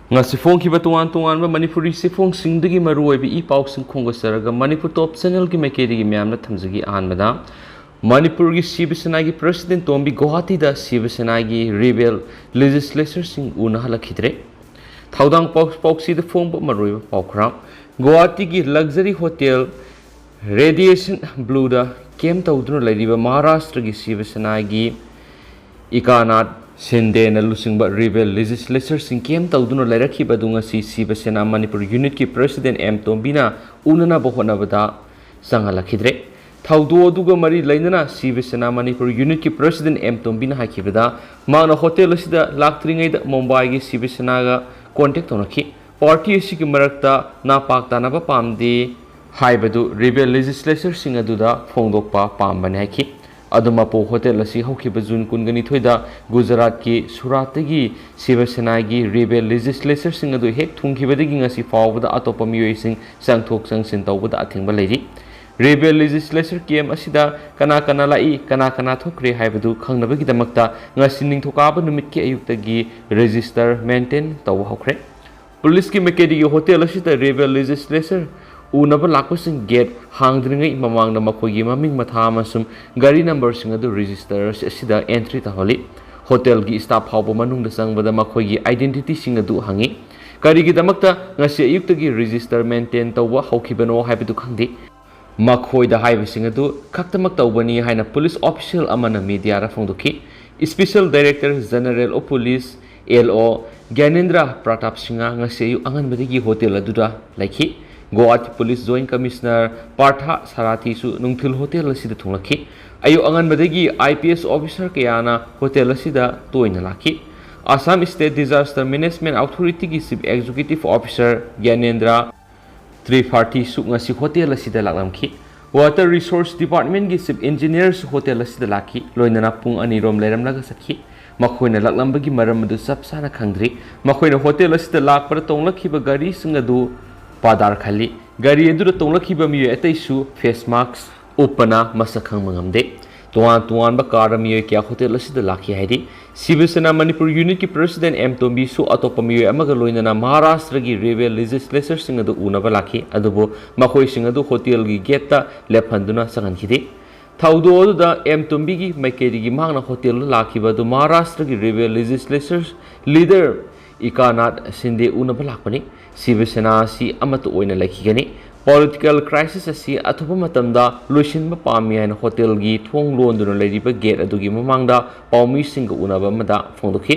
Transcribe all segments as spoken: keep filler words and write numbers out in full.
ꯉꯁꯤ ꯐꯣꯡꯈꯤꯕ ꯇꯣꯉꯥꯟ ꯇꯣꯉꯥꯟꯕ ꯃꯅꯤꯄꯨꯔꯤ ꯆꯦꯐꯣꯡꯁꯤꯡꯗꯒꯤ ꯃꯔꯨꯑꯣꯏꯕ ꯏ ꯄꯥꯎꯁꯤꯡ ꯈꯣꯝꯒꯠꯆꯔꯒ ꯃꯅꯤꯄꯨꯔ ꯇꯣꯞ ꯆꯦꯅꯦꯜꯒꯤ ꯃꯥꯏꯀꯩꯗꯒꯤ ꯃꯌꯥꯝꯅ ꯊꯝꯖꯒꯦ꯫ ꯑꯍꯥꯟꯕꯗ, ꯃꯅꯤꯄꯨꯔꯒꯤ ꯁꯤꯕ ꯁꯦꯅꯥꯒꯤ ꯄ꯭ꯔꯁꯤꯗꯦꯟ ꯇꯣꯝꯕꯤ ꯒꯨꯋꯥꯍꯥꯇꯤꯗ ꯁꯤꯕ ꯁꯦꯅꯥꯒꯤ ꯔꯤꯕꯦꯜ ꯂꯦꯖꯤꯁꯂꯦꯆꯔꯁꯤꯡ ꯎꯅꯍꯜꯂꯛꯈꯤꯗ꯭ꯔꯦ꯫ ꯊꯧꯗꯥꯡ ꯄꯥꯎ-, ꯄꯥꯎꯆꯦꯗ ꯐꯣꯡꯕ ꯃꯔꯨꯑꯣꯏꯕ ꯄꯥꯎꯈꯨꯝ꯫ ꯒꯨꯋꯥꯍꯥꯇꯤꯒꯤ ꯂꯛꯖꯔꯤ ꯍꯣꯇꯦꯜ ꯔꯦꯗꯤꯌꯦꯁꯟ ꯕ꯭ꯂꯨꯗ ꯀꯦꯝ ꯇꯧꯗꯨꯅ ꯂꯩꯔꯤꯕ ꯃꯍꯥꯔꯥꯁꯇ꯭ꯔꯒꯤ ꯁꯤꯕ ꯁꯦꯅꯥꯒꯤ ꯏꯀꯥꯅꯥꯊ ꯁꯤꯟꯗꯦꯅ ꯂꯨꯆꯤꯡꯕ ꯔꯤꯕꯦꯜ ꯂꯦꯖꯤꯁꯂꯦꯆꯔꯁꯤꯡ ꯀꯦꯝ ꯇꯧꯗꯨꯅ ꯂꯩꯔꯛꯈꯤꯕ ꯑꯗꯨ ꯉꯁꯤ ꯁꯤꯕ ꯁꯦꯅꯥ ꯃꯅꯤꯄꯨꯔ ꯌꯨꯅꯤꯠꯀꯤ ꯄ꯭ꯔꯁꯤꯗꯦꯟ ꯑꯦꯝ ꯇꯣꯝꯕꯤꯅ ꯎꯅꯅꯕ ꯍꯣꯠꯅꯕꯗ ꯆꯪꯍꯜꯂꯛꯈꯤꯗ꯭ꯔꯦ꯫ ꯊꯧꯗꯣꯛ ꯑꯗꯨꯒ ꯃꯔꯤ ꯂꯩꯅꯅ ꯁꯤꯕ ꯁꯦꯅꯥ ꯃꯅꯤꯄꯨꯔ ꯌꯨꯅꯤꯠꯀꯤ ꯄ꯭ꯔꯁꯤꯗꯦꯟ ꯑꯦꯝ ꯇꯣꯝꯕꯤꯅ ꯍꯥꯏꯈꯤꯕꯗ, ꯃꯍꯥꯛꯅ ꯍꯣꯇꯦꯜ ꯑꯁꯤꯗ ꯂꯥꯛꯇ꯭ꯔꯤꯉꯩꯗ ꯃꯨꯝꯕꯥꯏꯒꯤ ꯁꯤꯕ ꯁꯦꯅꯥꯒ ꯀꯣꯟꯇꯦꯛ ꯇꯧꯅꯈꯤ꯫ ꯄꯥꯔꯇꯤ ꯑꯁꯤꯒꯤ ꯃꯔꯛꯇ ꯅꯥꯄꯥꯛ ꯇꯥꯅꯕ ꯄꯥꯝꯗꯦ ꯍꯥꯏꯕꯗꯨ ꯔꯤꯕꯦꯜ ꯂꯦꯖꯤꯁꯂꯦꯆꯔꯁꯤꯡ ꯑꯗꯨꯗ ꯐꯣꯡꯗꯣꯛꯄ ꯄꯥꯝꯕꯅꯤ ꯍꯥꯏꯈꯤ꯫ ꯑꯗꯨꯃꯛꯄꯨ, ꯍꯣꯇꯦꯜ ꯑꯁꯤ ꯍꯧꯈꯤꯕ ꯖꯨꯟ ꯀꯨꯟꯒ ꯅꯤꯊꯣꯏꯗ ꯒꯨꯖꯔꯥꯠꯀꯤ ꯁꯨꯔꯥꯠꯇꯒꯤ ꯁꯤꯕ ꯁꯦꯅꯥꯒꯤ ꯔꯤꯕꯦꯜ ꯂꯦꯖꯤꯁꯂꯦꯆꯔꯁꯤꯡ ꯑꯗꯨ ꯍꯦꯛ ꯊꯨꯡꯈꯤꯕꯗꯒꯤ ꯉꯁꯤ ꯐꯥꯎꯕꯗ ꯑꯇꯣꯞꯄ ꯃꯤꯑꯣꯏꯁꯤꯡ ꯆꯪꯊꯣꯛ ꯆꯪꯁꯤꯟ ꯇꯧꯕꯗ ꯑꯊꯤꯡꯕ ꯂꯩꯔꯤ꯫ ꯔꯤꯕꯦꯜ ꯂꯦꯖꯤꯁꯂꯦꯆꯔ ꯀꯦꯝ ꯑꯁꯤꯗ ꯀꯅꯥ ꯀꯅꯥ ꯂꯥꯛꯏ, ꯀꯅꯥ ꯀꯅꯥ ꯊꯣꯛꯈ꯭ꯔꯦ ꯍꯥꯏꯕꯗꯨ ꯈꯪꯅꯕꯒꯤꯗꯃꯛꯇ ꯉꯁꯤ ꯅꯤꯡꯊꯧꯀꯥꯕ ꯅꯨꯃꯤꯠꯀꯤ ꯑꯌꯨꯛꯇꯒꯤ ꯔꯦꯖꯤꯁꯇꯔ ꯃꯦꯟꯇꯦꯟ ꯇꯧꯕ ꯍꯧꯈ꯭ꯔꯦ꯫ ꯄꯨꯂꯤꯁꯀꯤ ꯃꯥꯏꯀꯩꯗꯒꯤ ꯍꯣꯇꯦꯜ ꯑꯁꯤꯗ ꯔꯤꯕꯦꯜ ꯂꯦꯖꯤꯁꯂꯦꯆꯔ ꯎꯅꯕ ꯂꯥꯛꯄꯁꯤꯡ ꯒꯦꯠ ꯍꯥꯡꯗ꯭ꯔꯤꯉꯩ ꯃꯃꯥꯡꯗ ꯃꯈꯣꯏꯒꯤ ꯃꯃꯤꯡ ꯃꯊꯥ ꯑꯃꯁꯨꯡ ꯒꯥꯔꯤ ꯅꯝꯕꯔꯁꯤꯡ ꯑꯗꯨ ꯔꯦꯖꯤꯁꯇꯔ ꯑꯁꯤꯗ ꯑꯦꯟꯇ꯭ꯔꯤ ꯇꯧꯍꯜꯂꯤ꯫ ꯍꯣꯇꯦꯜꯒꯤ ꯁ꯭ꯇꯥꯐ ꯐꯥꯎꯕ ꯃꯅꯨꯡꯗ ꯆꯪꯕꯗ ꯃꯈꯣꯏꯒꯤ ꯑꯥꯏꯗꯦꯟꯇꯤꯇꯤꯁꯤꯡ ꯑꯗꯨ ꯍꯪꯉꯤ꯫ ꯀꯔꯤꯒꯤꯗꯃꯛꯇ ꯉꯁꯤ ꯑꯌꯨꯛꯇꯒꯤ ꯔꯦꯖꯤꯁꯇꯔ ꯃꯦꯟꯇꯦꯟ ꯇꯧꯕ ꯍꯧꯈꯤꯕꯅꯣ ꯍꯥꯏꯕꯗꯨ ꯈꯪꯗꯦ꯫ ꯃꯈꯣꯏꯗ ꯍꯥꯏꯕꯁꯤꯡ ꯑꯗꯨ ꯈꯛꯇꯃꯛ ꯇꯧꯕꯅꯤ ꯍꯥꯏꯅ ꯄꯨꯂꯤꯁ ꯑꯣꯐꯤꯁꯤꯌꯦꯜ ꯑꯃꯅ ꯃꯤꯗꯤꯌꯥꯗ ꯐꯣꯡꯗꯣꯛꯈꯤ꯫ Special director general of police, L ꯑꯣ, ꯒ꯭ꯌꯥꯅꯦꯟꯗ꯭ꯔ ꯄ꯭ꯔꯇꯥꯞ ꯁꯤꯡꯍ ꯉꯁꯤ ꯑꯌꯨꯛ ꯑꯉꯟꯕꯗꯒꯤ ꯍꯣꯇꯦꯜ ꯑꯗꯨꯗ ꯂꯩꯈꯤ꯫ Guwahati police joint commissioner Partha ꯁꯥꯔꯥꯊꯤꯁꯨ ꯅꯨꯡꯊꯤꯜ ꯍꯣꯇꯦꯜ ꯑꯁꯤꯗ ꯊꯨꯡꯂꯛꯈꯤ꯫ ꯑꯌꯨꯛ ꯑꯉꯟꯕꯗꯒꯤ ꯑꯥꯏ ꯄꯤ ꯑꯦꯁ ꯑꯣꯐꯤꯁꯥꯔ ꯀꯌꯥꯅ ꯍꯣꯇꯦꯜ ꯑꯁꯤꯗ ꯇꯣꯏꯅ ꯂꯥꯛꯈꯤ꯫ ꯑꯁꯥꯝ ꯁ꯭ꯇꯦꯠ ꯗꯤꯖꯥꯁꯇꯔ ꯃꯦꯅꯦꯖꯃꯦꯟꯠ ꯑꯣꯊꯣꯔꯤꯇꯤꯒꯤ ꯆꯤꯐ ꯑꯦꯛꯖꯤꯀ꯭ꯌꯨꯇꯤꯚ ꯑꯣꯐꯤꯁꯥꯔ ꯒ꯭ꯌꯥꯅꯦꯟꯗ꯭ꯔ ꯇ꯭ꯔꯤꯄꯥꯊꯤꯁꯨ ꯉꯁꯤ ꯍꯣꯇꯦꯜ ꯑꯁꯤꯗ ꯂꯥꯛꯂꯝꯈꯤ꯫ ꯋꯥꯇꯔ ꯔꯤꯁꯣꯔꯁ ꯗꯤꯄꯥꯔꯠꯃꯦꯟꯠꯀꯤ ꯆꯤꯐ ꯏꯟꯖꯤꯅꯤꯌꯔꯁꯨ ꯍꯣꯇꯦꯜ ꯑꯁꯤꯗ ꯂꯥꯛꯈꯤ꯫ ꯂꯣꯏꯅꯅ ꯄꯨꯡ ꯑꯅꯤꯔꯣꯝ ꯂꯩꯔꯝꯂꯒ ꯆꯠꯈꯤ꯫ ꯃꯈꯣꯏꯅ ꯂꯥꯛꯂꯝꯕꯒꯤ ꯃꯔꯝ ꯑꯗꯨ ꯆꯞ ꯆꯥꯅ ꯈꯪꯗ꯭ꯔꯤ꯫ ꯃꯈꯣꯏꯅ ꯍꯣꯇꯦꯜ ꯑꯁꯤꯗ ꯂꯥꯛꯄꯗ ꯇꯣꯡꯂꯛꯈꯤꯕ ꯒꯥꯔꯤꯁꯤꯡ ꯑꯗꯨ ꯄꯥꯗꯥꯔ ꯈꯜꯂꯤ꯫ ꯒꯥꯔꯤ ꯑꯗꯨꯗ ꯇꯣꯡꯂꯛꯈꯤꯕ ꯃꯤꯑꯣꯏ ꯑꯇꯩꯁꯨ ꯐꯦꯁ ꯃꯥꯁꯛ ꯎꯞꯄꯅ ꯃꯁꯛ ꯈꯪꯕ ꯉꯝꯗꯦ꯫ ꯇꯣꯉꯥꯟ ꯇꯣꯉꯥꯟꯕ ꯀꯥꯔꯗ ꯃꯤꯑꯣꯏ ꯀꯌꯥ ꯍꯣꯇꯦꯜ ꯑꯁꯤꯗ ꯂꯥꯛꯈꯤ ꯍꯥꯏꯔꯤ꯫ ꯁꯤꯕ ꯁꯦꯅꯥ ꯃꯅꯤꯄꯨꯔ ꯌꯨꯅꯤꯠꯀꯤ ꯄ꯭ꯔꯁꯤꯗꯦꯟ ꯑꯦꯝ ꯇꯣꯝꯕꯤꯁꯨ ꯑꯇꯣꯞꯄ ꯃꯤꯑꯣꯏ ꯑꯃꯒ ꯂꯣꯏꯅꯅ ꯃꯍꯥꯔꯥꯁꯇ꯭ꯔꯒꯤ ꯔꯦꯕꯦꯜ ꯂꯦꯖꯤꯁꯂꯦꯆꯔꯁꯤꯡ ꯑꯗꯨ ꯎꯅꯕ ꯂꯥꯛꯈꯤ, ꯑꯗꯨꯕꯨ ꯃꯈꯣꯏꯁꯤꯡ ꯑꯗꯨ ꯍꯣꯇꯦꯜꯒꯤ ꯒꯦꯠꯇ ꯂꯦꯞꯍꯟꯗꯨꯅ ꯆꯪꯍꯟꯈꯤꯗꯦ꯫ ꯊꯧꯗꯣꯛ ꯑꯗꯨꯗ ꯑꯦꯝ ꯇꯣꯝꯕꯤꯒꯤ ꯃꯥꯏꯀꯩꯗꯒꯤ ꯃꯍꯥꯛꯅ ꯍꯣꯇꯦꯜꯗ ꯂꯥꯛꯈꯤꯕ ꯑꯗꯨ ꯃꯍꯥꯔꯥꯁꯇ꯭ꯔꯒꯤ ꯔꯦꯕꯦꯜ ꯂꯦꯖꯤꯁꯂꯦꯆꯔ ꯂꯤꯗꯔ ꯏꯀꯥꯅꯥꯊ ꯁꯤꯟꯗꯦ ꯎꯅꯕ ꯂꯥꯛꯄꯅꯤ꯫ ꯁꯤꯕ ꯁꯦꯅꯥ ꯑꯁꯤ ꯑꯃꯠꯇ ꯑꯣꯏꯅ ꯂꯩꯈꯤꯒꯅꯤ꯫ ꯄꯣꯂꯤꯇꯤꯀꯦꯜ ꯀ꯭ꯔꯥꯏꯁꯤꯁ ꯑꯁꯤ ꯑꯊꯨꯕ ꯃꯇꯝꯗ ꯂꯣꯏꯁꯤꯟꯕ ꯄꯥꯝꯃꯤ ꯍꯥꯏꯅ ꯍꯣꯇꯦꯜꯒꯤ ꯊꯣꯡ ꯂꯣꯟꯗꯨꯅ ꯂꯩꯔꯤꯕ ꯒꯦꯠ ꯑꯗꯨꯒꯤ ꯃꯃꯥꯡꯗ ꯄꯥꯎꯃꯤꯁꯤꯡꯒ ꯎꯅꯕ ꯑꯃꯗ ꯐꯣꯡꯗꯣꯛꯈꯤ꯫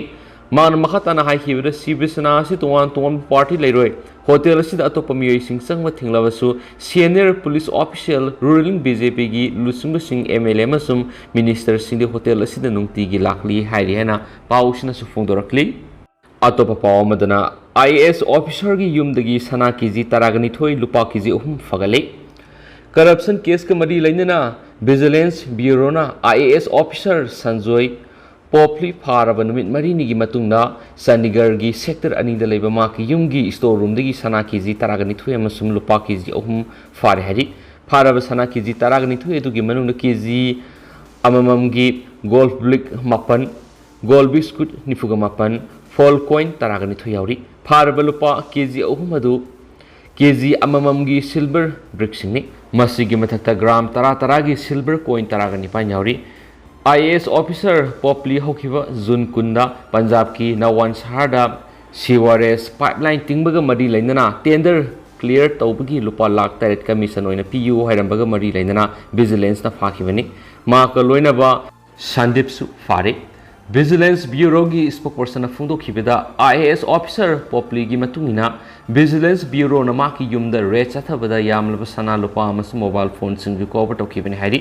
ꯃꯍꯥꯛꯅ ꯃꯈꯥ ꯇꯥꯅ ꯍꯥꯏꯈꯤꯕꯗ, ꯁꯤꯕ ꯁꯦꯅꯥ ꯑꯁꯤ ꯇꯣꯉꯥꯟ ꯇꯣꯉꯥꯟꯕ ꯄꯥꯔꯇꯤ ꯂꯩꯔꯣꯏ꯫ ꯍꯣꯇꯦꯜ ꯑꯁꯤꯗ ꯑꯇꯣꯞꯄ ꯃꯤꯑꯣꯏꯁꯤꯡ ꯆꯪꯕ ꯊꯦꯡꯂꯕꯁꯨ, senior police official, ruling B J ꯄꯤꯒꯤ ꯂꯨꯆꯤꯡꯕꯁꯤꯡ, ꯑꯦꯝ ꯑꯦꯜ ꯑꯦ ꯑꯃꯁꯨꯡ ꯃꯤꯅꯤꯁꯇꯔꯁꯤꯡꯗꯤ ꯍꯣꯇꯦꯜ ꯑꯁꯤꯗ ꯅꯨꯡꯇꯤꯒꯤ ꯂꯥꯛꯂꯤ ꯍꯥꯏꯔꯤ ꯍꯥꯏꯅ ꯄꯥꯎꯁꯤꯅꯁꯨ ꯐꯣꯡꯗꯣꯔꯛꯂꯤ꯫ ꯑꯇꯣꯞꯄ ꯄꯥꯎ ꯑꯃꯗꯅ, ꯑꯥꯏ ꯑꯦ ꯑꯦꯁ ꯑꯣꯐꯤꯁꯔꯒꯤ ꯌꯨꯝꯗꯒꯤ ꯁꯅꯥ ꯀꯦ ꯖꯤ ꯇꯔꯥꯒ ꯅꯤꯊꯣꯏ, ꯂꯨꯄꯥ ꯀꯦ ꯖꯤ ꯑꯍꯨꯝ ꯐꯥꯒꯠꯂꯦ꯫ ꯀꯔꯞꯁꯟ ꯀꯦꯁꯀ ꯃꯔꯤ ꯂꯩꯅꯅ ꯚꯤꯖꯤꯂꯦꯟꯁ ꯕ꯭ꯌꯨꯔꯣꯅ I A S officer Sanjoy ꯄꯣꯞꯂꯤ ꯐꯥꯔꯕ ꯅꯨꯃꯤꯠ ꯃꯔꯤꯅꯤꯒꯤ ꯃꯇꯨꯡꯗ ꯆꯥꯟꯗꯤꯒꯔꯒꯤ ꯁꯦꯛꯇꯔ ꯑꯅꯤꯗ ꯂꯩꯕ ꯃꯍꯥꯛꯀꯤ ꯌꯨꯝꯒꯤ ꯁ꯭ꯇꯣꯔ ꯔꯨꯝꯗꯒꯤ ꯁꯅꯥ ꯀꯦ ꯖꯤ ꯇꯔꯥꯒ ꯅꯤꯊꯣꯏ ꯑꯃꯁꯨꯡ ꯂꯨꯄꯥ ꯀꯦ ꯖꯤ ꯑꯍꯨꯝ ꯐꯥꯔꯦ ꯍꯥꯏꯔꯤ꯫ ꯐꯥꯔꯕ ꯁꯅꯥ ꯀꯦ ꯖꯤ ꯇꯔꯥꯒ ꯅꯤꯊꯣꯏ ꯑꯗꯨꯒꯤ ꯃꯅꯨꯡꯗ ꯀꯦ ꯖꯤ ꯑꯃꯃꯝꯒꯤ ꯒꯣꯜꯐ ꯕ꯭ꯂꯤꯛ ꯃꯥꯄꯟ, ꯒꯣꯜ ꯕꯤꯁꯀꯨꯠ ꯅꯤꯐꯨꯒ ꯃꯥꯄꯟ, ꯐꯣꯜ ꯀꯣꯏꯟ ꯇꯔꯥꯒ ꯅꯤꯊꯣꯏ ꯌꯥꯎꯔꯤ꯫ ꯐꯥꯔꯕ ꯂꯨꯄꯥ ꯀꯦ ꯖꯤ ꯑꯍꯨꯝ ꯑꯗꯨ ꯀꯦ ꯖꯤ ꯑꯃꯃꯝꯒꯤ ꯁꯤꯜꯚꯔ ꯕ꯭ꯔꯤꯛꯁꯤꯡꯅꯤ꯫ ꯃꯁꯤꯒꯤ ꯃꯊꯛꯇ ꯒ꯭ꯔꯥꯝ ꯇꯔꯥ ꯇꯔꯥꯒꯤ ꯁꯤꯜꯚꯔ ꯀꯣꯏꯟ ꯇꯔꯥꯒ ꯅꯤꯄꯥꯟ ꯌꯥꯎꯔꯤ꯫ ꯑꯥꯏ ꯑꯦ ꯑꯦꯁ ꯑꯣꯐꯤꯁꯔ ꯄꯣꯞꯂꯤ ꯍꯧꯈꯤꯕ ꯖꯨꯟ ꯀꯨꯟꯗ ꯄꯟꯖꯥꯕꯀꯤ ꯅꯋꯥꯟ ꯁꯍꯔꯗ ꯁꯤꯋꯥꯔꯦꯖ ꯄꯥꯏꯞꯂꯥꯏꯟ ꯇꯤꯡꯕꯒ ꯃꯔꯤ ꯂꯩꯅꯅ ꯇꯦꯟꯗꯔ ꯀ꯭ꯂꯤꯌꯥꯔ ꯇꯧꯕꯒꯤ ꯂꯨꯄꯥ ꯂꯥꯈ ꯇꯔꯦꯠ ꯀꯃꯤꯁꯟ ꯑꯣꯏꯅ ꯄꯤꯌꯨ ꯍꯥꯏꯔꯝꯕꯒ ꯃꯔꯤ ꯂꯩꯅꯅ ꯚꯤꯖꯤꯂꯦꯟꯁꯅ ꯐꯥꯈꯤꯕꯅꯤ꯫ ꯃꯍꯥꯛꯀ ꯂꯣꯏꯅꯕ ꯁꯟꯗꯤꯞꯁꯨ ꯐꯥꯔꯦ꯫ ꯚꯤꯖꯤꯂꯦꯟꯁ ꯕ꯭ꯌꯨꯔꯣꯒꯤ ꯏꯁꯄꯣꯛꯄꯔꯁꯟꯅ ꯐꯣꯡꯗꯣꯛꯈꯤꯕꯗ, ꯑꯥꯏ ꯑꯦ ꯑꯦꯁ ꯑꯣꯐꯤꯁꯔ ꯄꯣꯞꯂꯤꯒꯤ ꯃꯇꯨꯡ ꯏꯟꯅ, ꯚꯤꯖꯤꯂꯦꯟꯁ ꯕ꯭ꯌꯨꯔꯣꯅ ꯃꯍꯥꯛꯀꯤ ꯌꯨꯝꯗ ꯔꯦꯗ ꯆꯠꯊꯕꯗ ꯌꯥꯝꯂꯕ ꯁꯅꯥ ꯂꯨꯄꯥ ꯑꯃꯁꯨꯡ ꯃꯣꯕꯥꯏꯜ ꯐꯣꯟꯁꯤꯡ ꯔꯤꯀꯣꯚꯔ ꯇꯧꯈꯤꯕꯅꯤ ꯍꯥꯏꯔꯤ꯫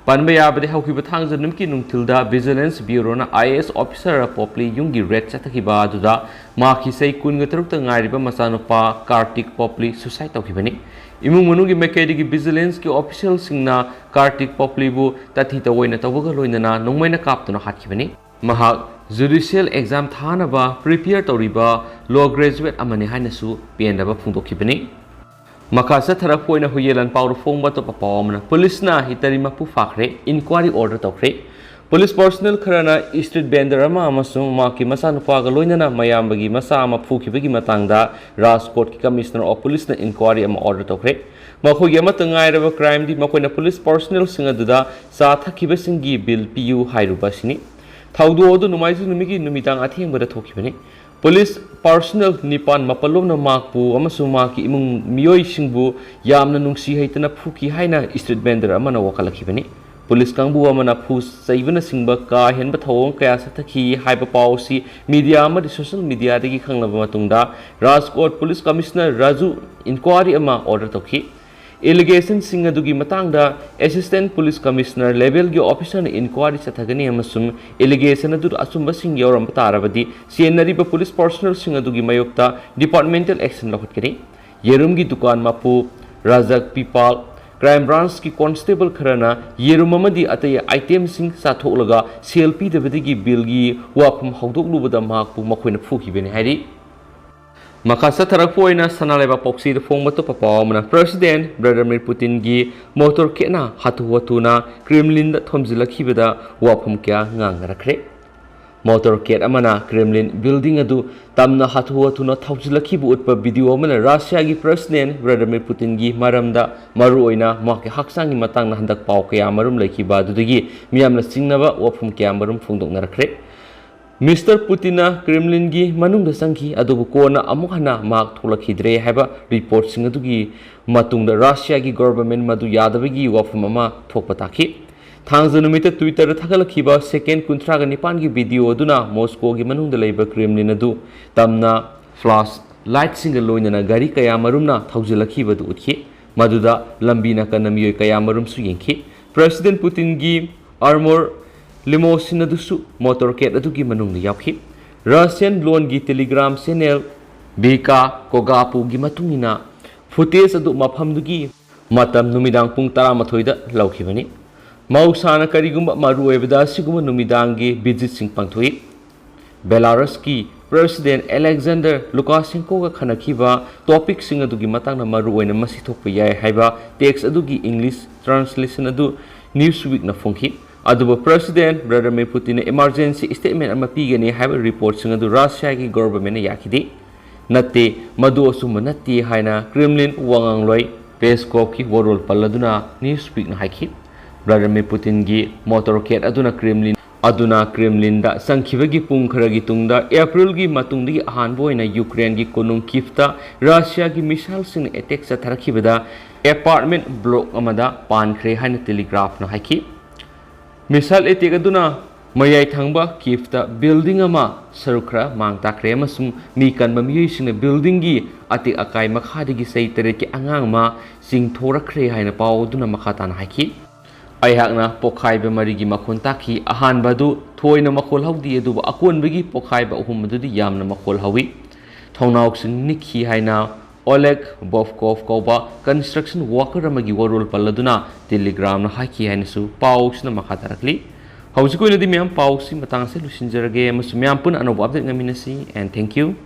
ꯄꯟꯕ ꯌꯥꯕꯗꯤ, ꯍꯧꯈꯤꯕ ꯊꯥꯡꯖ ꯅꯨꯃꯤꯠꯀꯤ ꯅꯨꯡꯊꯤꯜꯗ ꯚꯤꯖꯤꯂꯦꯟꯁ ꯕ꯭ꯌꯨꯔꯣꯅ ꯑꯥꯏ ꯑꯦ ꯑꯦꯁ ꯑꯣꯐꯤꯁꯔ ꯄꯣꯞꯂꯤ ꯌꯨꯝꯒꯤ ꯔꯦꯗ ꯆꯠꯊꯈꯤꯕ ꯑꯗꯨꯗ ꯃꯍꯥꯛꯀꯤ ꯆꯍꯤ ꯀꯨꯟꯒ ꯇꯔꯨꯛꯇ ꯉꯥꯏꯔꯤꯕ ꯃꯆꯥꯅꯨꯄꯥ ꯀꯥꯔꯇꯤꯛ ꯄꯣꯞꯂꯤ ꯁꯨꯁꯥꯏꯗ ꯇꯧꯈꯤꯕꯅꯤ꯫ ꯏꯃꯨꯡ ꯃꯅꯨꯡꯒꯤ ꯃꯥꯏꯀꯩꯗꯒꯤ ꯚꯤꯖꯤꯂꯦꯟꯁꯀꯤ ꯑꯣꯐꯤꯁꯤꯌꯦꯜꯁꯤꯡꯅ ꯀꯥꯔꯇꯤꯛ ꯄꯣꯞꯂꯤꯕꯨ ꯇꯥꯊꯤ ꯇꯧꯑꯣꯏꯅ ꯇꯧꯕꯒ ꯂꯣꯏꯅꯅ ꯅꯣꯡꯃꯩꯅ ꯀꯥꯞꯇꯨꯅ ꯍꯥꯠꯈꯤꯕꯅꯤ꯫ ꯃꯍꯥꯛ ꯖꯨꯗꯤꯁꯤꯌꯦꯜ ꯑꯦꯛꯖꯥꯝ ꯊꯥꯅꯕ ꯄ꯭ꯔꯤꯄꯤꯌꯔ ꯇꯧꯔꯤꯕ ꯂꯣ ꯒ꯭ꯔꯦꯖꯨꯋꯦꯠ ꯑꯃꯅꯤ ꯍꯥꯏꯅꯁꯨ ꯄꯦꯟꯗꯕ ꯐꯣꯡꯗꯣꯛꯈꯤꯕꯅꯤ꯫ ꯃꯈꯥ ꯆꯠꯊꯔꯛꯄ ꯑꯣꯏꯅ ꯍꯨꯏꯌꯦꯂꯟ ꯄꯥꯎꯗ ꯐꯣꯡꯕ ꯑꯇꯣꯞꯄ ꯄꯥꯎ ꯑꯃꯅ, ꯄꯨꯂꯤꯁꯅ ꯍꯤꯇꯔꯤ ꯃꯄꯨ ꯐꯥꯈ꯭ꯔꯦ, ꯏꯟꯀ꯭ꯋꯥꯔꯤ ꯑꯣꯔꯗꯔ ꯇꯧꯈ꯭ꯔꯦ꯫ ꯄꯨꯂꯤꯁ ꯄꯔꯁꯣꯅꯦꯜ ꯈꯔꯅ ꯏꯁꯇ꯭ꯔꯤꯠ ꯚꯦꯟꯗꯔ ꯑꯃ ꯑꯃꯁꯨꯡ ꯃꯍꯥꯛꯀꯤ ꯃꯆꯥꯅꯨꯄꯥꯒ ꯂꯣꯏꯅꯅ ꯃꯌꯥꯝꯕꯒꯤ ꯃꯆꯥ ꯑꯃ ꯐꯨꯈꯤꯕꯒꯤ ꯃꯇꯥꯡꯗ ꯔꯥꯖꯀꯣꯠꯀꯤ ꯀꯃꯤꯁꯅꯔ ꯑꯣꯐ ꯄꯨꯂꯤꯁꯅ ꯏꯟꯀ꯭ꯋꯥꯔꯤ ꯑꯃ ꯑꯣꯔꯗꯔ ꯇꯧꯈ꯭ꯔꯦ꯫ ꯃꯈꯣꯏꯒꯤ ꯑꯃꯠꯇ ꯉꯥꯏꯔꯕ ꯀ꯭ꯔꯥꯏꯝꯗꯤ ꯃꯈꯣꯏꯅ ꯄꯨꯂꯤꯁ ꯄꯔꯁꯣꯅꯦꯜꯁꯤꯡ ꯑꯗꯨꯗ ꯆꯥ ꯊꯛꯈꯤꯕꯁꯤꯡꯒꯤ ꯕꯤꯜ ꯄꯤꯌꯨ ꯍꯥꯏꯔꯨꯕ ꯑꯁꯤꯅꯤ꯫ ꯊꯧꯗꯣꯛ ꯑꯗꯨ ꯅꯣꯡꯃꯥꯏꯖꯤꯡ ꯅꯨꯃꯤꯠꯀꯤ ꯅꯨꯃꯤꯗꯥꯡ ꯑꯊꯦꯡꯕꯗ ꯊꯣꯛꯈꯤꯕꯅꯤ꯫ ꯄꯨꯂꯤꯁ ꯄꯥꯔꯁꯣꯅꯦꯜ ꯅꯤꯄꯥꯟ ꯃꯥꯄꯜꯂꯣꯝꯅ ꯃꯍꯥꯛꯄꯨ ꯑꯃꯁꯨꯡ ꯃꯍꯥꯛꯀꯤ ꯏꯃꯨꯡ ꯃꯤꯑꯣꯏꯁꯤꯡꯕꯨ ꯌꯥꯝꯅ ꯅꯨꯡꯁꯤ ꯍꯩꯇꯅ ꯐꯨꯈꯤ ꯍꯥꯏꯅ ꯏꯁꯇ꯭ꯔꯤꯠ ꯚꯦꯟꯗꯔ ꯑꯃꯅ ꯋꯥꯀꯠꯂꯛꯈꯤꯕꯅꯤ꯫ ꯄꯨꯂꯤꯁ ꯀꯥꯡꯕꯨ ꯑꯃꯅ ꯐꯨ ꯆꯩꯕꯅꯆꯤꯡꯕ ꯀꯥ ꯍꯦꯟꯕ ꯊꯧꯑꯣꯡ ꯀꯌꯥ ꯆꯠꯊꯈꯤ ꯍꯥꯏꯕ ꯄꯥꯎ ꯑꯁꯤ ꯃꯤꯗꯤꯌꯥ ꯑꯃꯗꯤ ꯁꯣꯁꯤꯌꯦꯜ ꯃꯤꯗꯤꯌꯥꯗꯒꯤ ꯈꯪꯂꯕ ꯃꯇꯨꯡꯗ Rajkot police commissioner Raju enquiry ꯑꯃ ꯑꯣꯔꯗꯔ ꯇꯧꯈꯤ꯫ ꯑꯦꯂꯤꯒꯦꯁꯟꯁꯤꯡ ꯑꯗꯨꯒꯤ ꯃꯇꯥꯡꯗ ꯑꯦꯁꯤꯁꯇꯦꯟꯠ ꯄꯨꯂꯤꯁ ꯀꯃꯤꯁꯅꯔ ꯂꯦꯚꯦꯜꯒꯤ ꯑꯣꯐꯤꯁꯔꯅ ꯏꯟꯀ꯭ꯋꯥꯔꯤ ꯆꯠꯊꯒꯅꯤ ꯑꯃꯁꯨꯡ ꯑꯦꯂꯤꯒꯦꯁꯟ ꯑꯗꯨꯗ ꯑꯆꯨꯝꯕꯁꯤꯡ ꯌꯥꯎꯔꯝꯕ ꯇꯥꯔꯕꯗꯤ ꯆꯦꯟꯅꯔꯤꯕ ꯄꯨꯂꯤꯁ ꯄꯔꯁꯣꯅꯦꯜꯁꯤꯡ ꯑꯗꯨꯒꯤ ꯃꯥꯌꯣꯛꯇ ꯗꯤꯄꯥꯔꯠꯃꯦꯟꯇꯦꯜ ꯑꯦꯛꯁꯟ ꯂꯧꯈꯠꯀꯅꯤ꯫ ꯌꯦꯔꯨꯝꯒꯤ ꯗꯨꯀꯥꯟ ꯃꯄꯨ ꯔꯥꯖꯛ ꯄꯤꯄꯥꯜ, ꯀ꯭ꯔꯥꯏꯝ ꯕ꯭ꯔꯥꯟꯁꯀꯤ ꯀꯣꯟꯁꯇꯦꯕꯜ ꯈꯔꯅ ꯌꯦꯔꯨꯝ ꯑꯃꯗꯤ ꯑꯇꯩ ꯑꯥꯏꯇꯦꯝꯁꯤꯡ ꯆꯥꯊꯣꯛꯂꯒ ꯁꯦꯜ ꯄꯤꯗꯕꯗꯒꯤ ꯕꯤꯜꯒꯤ ꯋꯥꯐꯝ ꯍꯧꯗꯣꯛꯂꯨꯕꯗ ꯃꯍꯥꯛꯄꯨ ꯃꯈꯣꯏꯅ ꯐꯨꯈꯤꯕꯅꯤ ꯍꯥꯏꯔꯤ꯫ ꯃꯈꯥ ꯆꯠꯊꯔꯛꯄ ꯑꯣꯏꯅ ꯁꯅꯥ ꯂꯩꯕꯥꯛ ꯄꯥꯎꯆꯦꯗ ꯐꯣꯡꯕ ꯑꯇꯣꯞꯄ ꯄꯥꯎ ꯑꯃꯅ, ꯄ꯭ꯔꯦꯁꯤꯗꯦꯟꯠ ꯚ꯭ꯂꯥꯗꯤꯃꯤꯔ ꯄꯨꯇꯤꯟꯒꯤ ꯃꯣꯇꯣꯔ ꯀꯦꯠꯅ ꯍꯥꯊꯨ ꯍꯥꯊꯨꯅ ꯀ꯭ꯔꯦꯝꯂꯤꯟꯗ ꯊꯣꯝꯖꯤꯜꯂꯛꯈꯤꯕꯗ ꯋꯥꯐꯝ ꯀꯌꯥ ꯉꯥꯡꯅꯔꯛꯈ꯭ꯔꯦ꯫ ꯃꯣꯇꯣꯔ ꯀꯦꯠ ꯑꯃꯅ ꯀ꯭ꯔꯦꯝꯂꯤꯟ ꯕꯤꯜꯗꯤꯡ ꯑꯗꯨ ꯇꯝꯅ ꯍꯥꯊꯨ ꯍꯥꯊꯨꯅ ꯊꯧꯖꯤꯜꯂꯛꯈꯤꯕ ꯎꯠꯄ ꯚꯤꯗꯤꯑꯣ ꯑꯃꯅ ꯔꯁꯤꯌꯥꯒꯤ ꯄ꯭ꯔꯦꯁꯤꯗꯦꯟꯠ ꯚ꯭ꯂꯥꯗꯤꯃꯤꯔ ꯄꯨꯇꯤꯟꯒꯤ ꯃꯔꯝꯗ, ꯃꯔꯨꯑꯣꯏꯅ ꯃꯍꯥꯛꯀꯤ ꯍꯛꯆꯥꯡꯒꯤ ꯃꯇꯥꯡꯗ ꯍꯟꯗꯛ ꯄꯥꯎ ꯀꯌꯥ ꯃꯔꯨꯝ ꯂꯩꯈꯤꯕ ꯑꯗꯨꯗꯒꯤ ꯃꯤꯌꯥꯝꯅ ꯆꯤꯡꯅꯕ ꯋꯥꯐꯝ ꯀꯌꯥ ꯃꯔꯨꯝ ꯐꯣꯡꯗꯣꯛꯅꯔꯛꯈ꯭ꯔꯦ꯫ ꯃꯤꯁꯇꯔ ꯄꯨꯇꯤꯟꯅ ꯀ꯭ꯔꯦꯝꯂꯤꯟꯒꯤ ꯃꯅꯨꯡꯗ ꯆꯪꯈꯤ, ꯑꯗꯨꯕꯨ ꯀꯣꯟꯅ ꯑꯃꯨꯛ ꯍꯟꯅ ꯃꯍꯥꯛ ꯊꯣꯛꯂꯛꯈꯤꯗ꯭ꯔꯦ ꯍꯥꯏꯕ ꯔꯤꯄꯣꯔꯠꯁꯤꯡ ꯑꯗꯨꯒꯤ ꯃꯇꯨꯡꯗ ꯔꯁꯤꯌꯥꯒꯤ ꯒꯣꯚꯔꯟꯃꯦꯟꯠ ꯃꯗꯨ ꯌꯥꯗꯕꯒꯤ ꯋꯥꯐꯝ ꯑꯃ ꯊꯣꯛꯄ ꯇꯥꯈꯤ꯫ ꯊꯥꯡꯖ ꯅꯨꯃꯤꯠꯇ ꯇ꯭ꯋꯤꯇꯔꯗ ꯊꯥꯒꯠꯂꯛꯈꯤꯕ ꯁꯦꯀꯦꯟ ꯀꯨꯟꯊ꯭ꯔꯥꯒ ꯅꯤꯄꯥꯟꯒꯤ ꯚꯤꯗꯤꯑꯣ ꯑꯗꯨꯅ ꯃꯣꯁꯀꯣꯒꯤ ꯃꯅꯨꯡꯗ ꯂꯩꯕ ꯀ꯭ꯔꯦꯝꯂꯤꯟ ꯑꯗꯨ ꯇꯝꯅ ꯐ꯭ꯂꯥꯁ ꯂꯥꯏꯠꯁꯤꯡꯒ ꯂꯣꯏꯅꯅ ꯒꯥꯔꯤ ꯀꯌꯥ ꯃꯔꯨꯝꯅ ꯊꯧꯖꯤꯜꯂꯛꯈꯤꯕ ꯑꯗꯨ ꯎꯠꯈꯤ, ꯃꯗꯨꯗ ꯂꯝꯕꯤ ꯅꯥꯀꯟꯗ ꯃꯤꯑꯣꯏ ꯀꯌꯥ ꯃꯔꯨꯝꯁꯨ ꯌꯦꯡꯈꯤ꯫ ꯄ꯭ꯔꯦꯁꯤꯗꯦꯟꯠ ꯄꯨꯇꯤꯟꯒꯤ ꯑꯥꯔꯃꯣꯔ ꯂꯤꯃꯣꯁꯤꯟ ꯑꯗꯨꯁꯨ ꯃꯣꯇꯣꯔ ꯀꯦꯠ ꯑꯗꯨꯒꯤ ꯃꯅꯨꯡꯗ ꯌꯥꯎꯈꯤ꯫ ꯔꯁꯤꯌꯟ ꯂꯣꯟꯒꯤ ꯇꯦꯂꯤꯒ꯭ꯔꯥꯝ ꯆꯦꯅꯦꯜ ꯕꯤꯀꯥ ꯀꯣꯒꯥꯄꯨꯒꯤ ꯃꯇꯨꯡ ꯏꯟꯅ, ꯐꯨꯇꯦꯖ ꯑꯗꯨ ꯃꯐꯝꯗꯨꯒꯤ ꯃꯇꯝ ꯅꯨꯃꯤꯗꯥꯡ ꯄꯨꯡ ꯇꯔꯥꯃꯥꯊꯣꯏꯗ ꯂꯧꯈꯤꯕꯅꯤ꯫ ꯃꯍꯧꯁꯥꯅ ꯀꯔꯤꯒꯨꯝꯕ ꯃꯔꯨꯑꯣꯏꯕꯗ ꯑꯁꯤꯒꯨꯝꯕ ꯅꯨꯃꯤꯗꯥꯡꯒꯤ ꯚꯤꯖꯤꯠꯁꯤꯡ ꯄꯥꯡꯊꯣꯛꯏ꯫ ꯕꯦꯂꯥꯔꯁꯀꯤ President Alexander Lukashenko-ꯒ ꯈꯟꯅꯈꯤꯕ topic-ꯁꯤꯡ ꯑꯗꯨꯒꯤ ꯃꯇꯥꯡꯗ ꯃꯔꯨꯑꯣꯏꯅ ꯃꯁꯤ ꯊꯣꯛꯄ ꯌꯥꯏ ꯍꯥꯏꯕ text ꯑꯗꯨꯒꯤ English translation ꯑꯗꯨ Newsweek-ꯅ ꯐꯣꯡꯈꯤ꯫ ꯑꯗꯨꯕꯨ President Vladimir Putin-ꯅ emergency statement ꯑꯃ ꯄꯤꯒꯅꯤ ꯍꯥꯏꯕ report-ꯁꯤꯡ ꯑꯗꯨ Russia-ꯒꯤ government-ꯅ ꯌꯥꯈꯤꯗꯦ꯫ ꯅꯠꯇꯦ, ꯃꯗꯨ ꯑꯆꯨꯝꯕ ꯅꯠꯇꯦ ꯍꯥꯏꯅ Kremlin ꯋꯥꯉꯥꯡꯂꯣꯏ Peskov-ꯀꯤ ꯋꯥꯔꯣꯜ ꯄꯜꯂꯗꯨꯅ Newsweek-ꯅ ꯍꯥꯏꯈꯤ꯫ Vladimir Putin-ꯒꯤ motorcade ꯑꯗꯨꯅ Kremlin ꯑꯗꯨꯅ Kremlin-ꯗ ꯆꯪꯈꯤꯕꯒꯤ ꯄꯨꯡ ꯈꯔꯒꯤ ꯇꯨꯡꯗ, April-ꯒꯤ ꯃꯇꯨꯡꯗꯒꯤ ꯑꯍꯥꯟꯕ ꯑꯣꯏꯅ Ukraine-ꯒꯤ ꯀꯣꯅꯨꯡ Kyiv-ꯇ Russia-ꯒꯤ missile-ꯁꯤꯡꯅ attack ꯆꯠꯊꯔꯛꯈꯤꯕꯗ apartment block ꯑꯃꯗ ꯄꯥꯟꯈ꯭ꯔꯦ ꯍꯥꯏꯅ Telegraph-ꯅ ꯍꯥꯏꯈꯤ꯫ Missile attack ꯑꯗꯨꯅ ꯃꯌꯥꯏ ꯊꯪꯕ Kyiv-ꯇ building ꯑꯃ ꯁꯔꯨꯛ ꯈꯔ ꯃꯥꯡ ꯇꯥꯛꯈ꯭ꯔꯦ ꯑꯃꯁꯨꯡ ꯃꯤ ꯀꯟꯕ ꯃꯤꯑꯣꯏꯁꯤꯡꯅ building-ꯒꯤ ꯑꯇꯦꯛ ꯑꯀꯥꯏ ꯃꯈꯥꯗꯒꯤ ꯆꯍꯤ ꯇꯔꯦꯠꯀꯤ ꯑꯉꯥꯡ ꯑꯃ ꯆꯤꯡꯊꯣꯔꯛꯈ꯭ꯔꯦ ꯍꯥꯏꯅ ꯄꯥꯎ ꯑꯗꯨꯅ ꯃꯈꯥ ꯇꯥꯅ ꯍꯥꯏꯈꯤ꯫ ꯑꯩꯍꯥꯛꯅ ꯄꯣꯈꯥꯏꯕ ꯃꯔꯤꯒꯤ ꯃꯈꯣꯟ ꯇꯥꯈꯤ꯫ ꯑꯍꯥꯟꯕ ꯑꯗꯨ ꯊꯣꯏꯅ ꯃꯈꯣꯜ ꯍꯧꯗꯦ, ꯑꯗꯨꯕꯨ ꯑꯀꯣꯟꯕꯒꯤ ꯄꯣꯈꯥꯏꯕ ꯑꯍꯨꯝ ꯑꯗꯨꯗꯤ ꯌꯥꯝꯅ ꯃꯈꯣꯜ ꯍꯧꯏ꯫ ꯊꯣꯡꯅꯥꯎꯁꯤꯡ ꯅꯤꯛꯈꯤ ꯍꯥꯏꯅ Oleg Bovkov ꯀꯧꯕ construction worker ꯑꯃꯒꯤ ꯋꯥꯔꯣꯜ ꯄꯜꯂꯗꯨꯅ Telegraph-ꯅ ꯍꯥꯏꯈꯤ ꯍꯥꯏꯅꯁꯨ ꯄꯥꯎꯁꯤꯅ ꯃꯈꯥ ꯇꯥꯔꯛꯂꯤ꯫ ꯍꯧꯖꯤꯛ ꯑꯣꯏꯅꯗꯤ ꯃꯌꯥꯝ ꯄꯥꯎꯁꯤ ꯃꯇꯥꯡ ꯑꯁꯤꯗ ꯂꯣꯏꯁꯤꯟꯖꯔꯒꯦ ꯑꯃꯁꯨꯡ ꯃꯌꯥꯝ ꯄꯨꯟꯅ ꯑꯅꯧꯕ update ꯉꯥꯏꯃꯤꯟꯅꯁꯤ, and thank you꯫